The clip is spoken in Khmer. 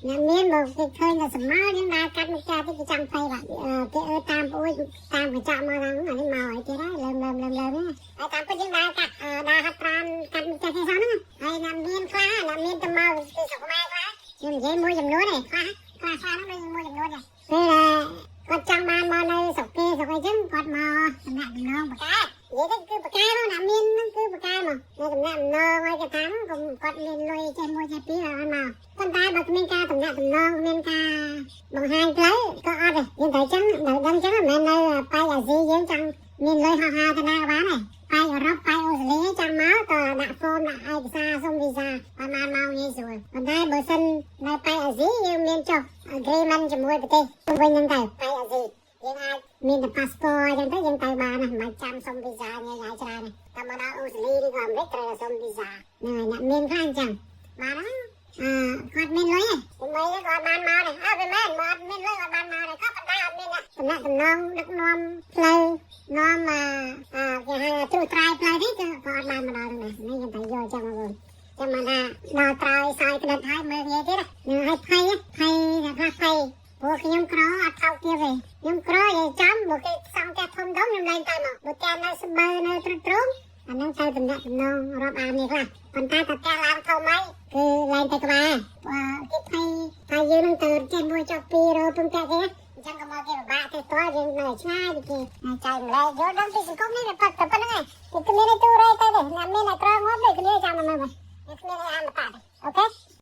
អ្នកមានបើគេឃើញតែសមោលយើងដើរកាត់មុខផ្ទះទៀតគេចាំភ័យបាទគេអើតាមប្អួយតាមកញ្ចក់មកហ្នឹងអានេះមកអីទៀតហើយលើមលើមលើមលើមហើយតាមពិតយើងដើរកាត់ដើរហាត់ប្រានកាត់មុខផ្ទះគេសោះហ្នឹងហើយអ្នកមានខ្លះអ្នកមានទៅមកពីស្រុកខ្មែរខ្លះខ្ញុំនិយាយមួយចំនួនឯងខ្លះខ្លះខ្លះហ្នឹងដូចមួយចំនួនដែរពេលដែលគាត់ចង់បានមកនៅស្រុកគេស្រុកអីចឹងគាត់មកតំណាក់តំណងបកែនិយាយទៅគឺបកែមកអ្នកមានហ្នឹងគឺបកែមកនៅតំណាក់តំណងឲ្យគេថាកុំគាត់មានលុយចេះមួយចេះពីរអត់មកប៉ុន្តែបើគ្មានការតំណាក់តំណងគ្មានការបង្ហាញផ្លូវក៏អត់ដែរយើងត្រូវចឹងត្រូវដឹងចឹងមិនមែននៅប៉ែកអាស៊ីយើងចង់មានលុយហោះហើរទៅណាក៏បានដែរប៉ែកអឺរ៉ុបប៉ែកអូស្ត្រាលីចាំមកតដាក់ form ដាក់ឯកសារសុំវីសាប្រហែលម៉ោងងាយស្រួលប៉ុន្តែបើសិននៅប៉ែកអាស៊ីយើងមានចុះ agreement ជាមួយប្រទេសជុំវិញហ្នឹងទៅប៉ែកអាស៊ីយើងអាចមានតែ passport អញ្ចឹងទៅយើងទៅបានណាមិនបាច់ចាំសុំវីសាញ៉ៃញ៉ៃច្រើនទេតែមកដល់អូស្ត្រាលីឬក៏អាមេរិកត្រូវតែសុំវីសាហ្នឹងហើយអ្នកមានខ្លះអញ្ចឹងបានហ្នឹងអឺគាត់មានលុយឯងមិនគាត់បានមកទេអើវាមែនមកអត់មានលុយគាត់បានមកទេក៏ប៉ុន្តែអត់មានតំណតំណងដឹកនាំផ្លូវនាំអាអាគេហៅថាត្រួសត្រាយផ្លូវនេះគឺក៏អត់បានមកដល់ហ្នឹងដែរនេះយើងត្រូវយល់ចឹងបងប្អូនចាំមកថាដល់ត្រើយសាយក្តិតហើយមើលងាយទៀតនឹងឲ្យភ័យភ័យតែខ្លះភ័យព្រោះខ្ញុំក្រអត់ថោកទៀតទេខ្ញុំក្រនិយាយចំបើគេសង់ផ្ទះធំធំខ្ញុំឡើងទៅមកបើផ្ទះនៅស្បូវនៅទ្រុឌទ្រោមអាហ្នឹងទៅតំណាក់តំណងរាប់អាននេះខ្លះប៉ុន្តែតែផ្ទះឡើងធំហើយគឺឡើងទៅក្បែរគេភ័យថាយើងនឹងទៅចេះមួយចុះពីររពឹងផ្ទះគេអញ្ចឹងក៏មកគេពិបាកទៅតយើងនៅឆ្ងាយពីគេចែកម្លែកយល់ដឹងពីសង្គមនេះវាផឹកតែប៉ុណ្្នឹងឯងគេគ្មានឯទូរ៉េទៅទេអ្នកមានតែក្រងាប់ដូចគ្នាចាំមកមើលវាគ្មានអីអមតៈទេOK។